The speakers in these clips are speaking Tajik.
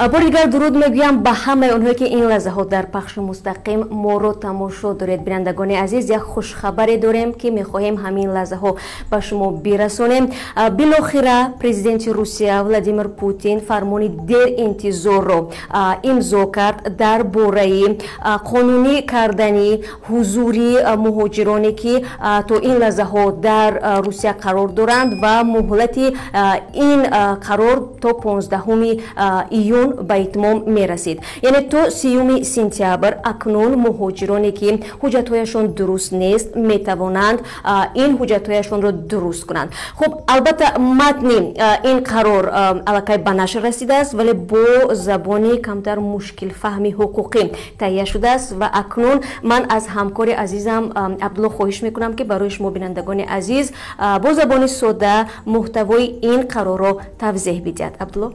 Бори дигар дуруд мегӯям ба ҳамаи онҳое, ки ин лаҳзаҳо дар пахши мустақим моро тамошо доред. Бинандагони азиз, як хушхабаре дорем, ки мехоҳем ҳамин лаҳзаҳо ба шумо бирасонем. Билохира президенти Русия Владимир Путин фармони деринтизорро имзо кард дар бораи қонунӣ кардани ҳузури муҳоҷироне, ки то ин лаҳзаҳо дар Русия қарор доранд, ва муҳлати ин қарор то 15 июн ба итмом мерасид, яъне то 30 сентябр. Акнун муҳоҷироне, ки ҳуҷҷатҳояшон дуруст нест, метавонанд ин ҳуҷҷатҳояшонро дуруст кунанд. Хуб, албатта, матни ин қарор аллакай ба нашр расидааст, вале бо забони камтар мушкилфаҳми ҳуқуқӣ таҳия шудааст. Ва акнун ман аз ҳамкори азизам Абдулло хоҳиш мекунам, ки барои шумо, бинандагони азиз, бо забони сода муҳтавои ин қарорро тавзеҳ бидиҳад. Абдулло.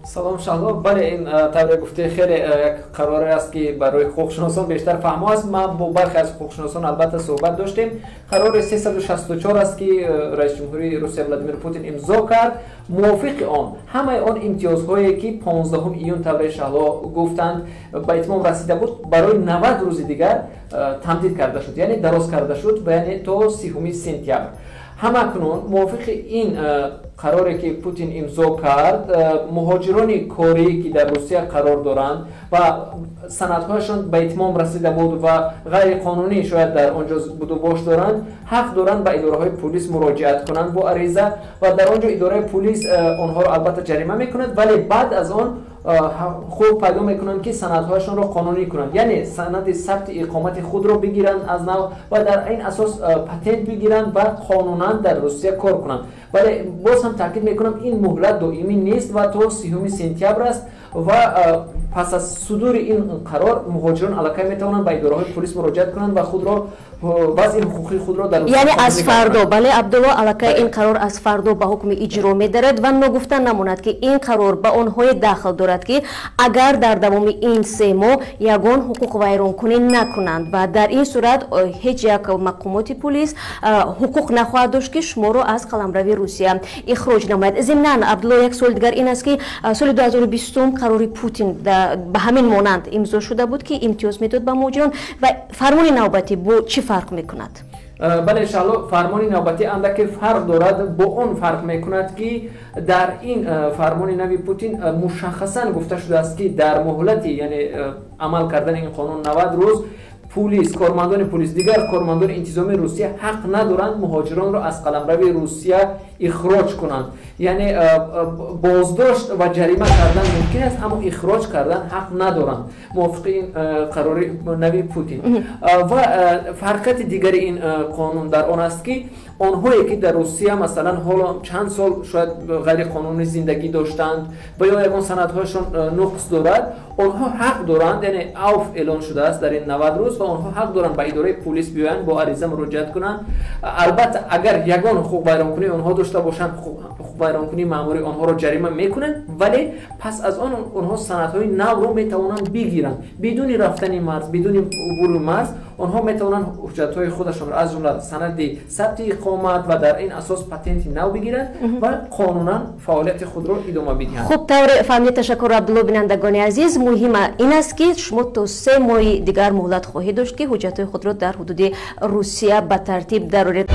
Салом, Шаҳло. Бале, ин тавре гуфте, хеле як қароре аст, ки барои ҳуқуқшиносон бештар фаҳмо аст. Ман бо бархе аз ҳуқуқшиносон, албатта, суҳбат доштем. Қарори 364 аст, ки раиси ҷумҳурии Русия Владимир Путин имзо кард. Мувофиқи он, ҳамаи он имтиёзҳое, ки 15 июн, тавре Шаҳло гуфтанд, ба итмом расида буд, барои 90 рӯзи дигар тамдид карда шуд, яъне дароз карда шуд, ва яъне то 30 сентябр. Ҳамакнун мувофиқи ин қароре, ки Путин имзо кард, муҳоҷирони корӣ, ки дар Русия қарор доранд ва санадҳояшон ба итмом расида буд ва ғайриқонунӣ шояд дар он ҷо будубош доранд, ҳақ доранд ба идораҳои пулис муроҷиат кунанд бо ариза, ва дар он ҷо идораи пулис онҳоро, албатта, ҷарима мекунад, вале баъд аз он ҳуқуқ пайдо мекунанд, ки санадҳояшонро қонунӣ кунанд, яъне санади сабти иқомати худро бигиранд аз нав ва дар ин асос патент бигиранд ва қонунан дар Русия кор кунанд. Вале боз ҳам таъкид мекунам, ин муҳлат доимӣ нест ва то 30 сентябр аст, ва пас аз судури ин қарор муҳоҷирон аллакай метавонанд ба идораҳои пулис муроҷиат кунанд ва худро, вазъи ҳуқуқии худро дар Яъне аз фардо, бале, Абдулло, аллакай ин қарор аз фардо ба ҳукми иҷро медарад. Ва ногуфта намонад, ки ин қарор ба онҳое дахл дорад, ки агар дар давоми ин 3 моҳ ягон ҳуқуқвайронкунӣ накунанд, ва дар ин сурат ҳеҷ як мақомоти пулис ҳуқуқ нахоҳад дошт, ки шуморо аз қаламрави Русия ихроҷ намояд. Зимнан, Абдулло, як суоли дигар ин аст, ки соли 2020 қарори Путин ба ҳамин монанд имзо шуда буд, ки имтиёз медод ба муҳоҷирон, ва фармони навбатӣ бо чӣ фарқ мекунад? Бале, Шаҳло, фармони навбатӣ андаке фарқ дорад. Бо он фарқ мекунад, ки дар ин фармони нави Путин мушаххасан гуфта шудааст, ки дар муҳлати, яъне амал кардани ин қонун, 90 рӯз, пулис, кормандони пулис, дигар кормандони интизомии Русия ҳақ надоранд муҳоҷиронро аз қаламрави Русия ихроҷ кунанд. Яъне боздошт ва ҷарима кардан мумкин аст, аммо ихроҷ кардан ҳақ надоранд, мувофиқи ин қарори нави Путин. Ва фарқияти дигари ин қонун дар он аст, ки онҳое, ки дар Русия, масалан, ҳоло чанд сол шояд ғайриқонунӣ зиндагӣ доштанд ва ё ягон санадҳояшон нуқс дорад, онҳо ҳақ доранд, яъне авф эълон шудааст дар ин 90 рӯз, ва онҳо ҳақ доранд ба идораи пулис биёянд, бо ариза муроҷиат кунанд. Албатта, агар ягон ҳуқуқвайронкунӣ онҳо дошта бошанд, ҳуқуқвайронкунии маъмурӣ, онҳоро ҷарима мекунанд, вале пас аз он онҳо санадҳои навро метавонанд бигиранд. Бидуни рафтани марз, бидуни убури марз онҳо метавонанд ҳуҷҷатҳои худашонро, аз ҷумла санади сабти иқомат ва дар ин асос патенти нав бигиранд ва қонунан фаъолияти худро идома бидиҳанд. Хуб, тавре фаҳмидед, ташаккур, Абдулло. Бинандагони азиз, муҳима ин аст, ки шумо то 3 моҳи дигар муҳлат хоҳед дошт, ки ҳуҷҷатҳои худро дар ҳудуди Русия ба тартиб дароред.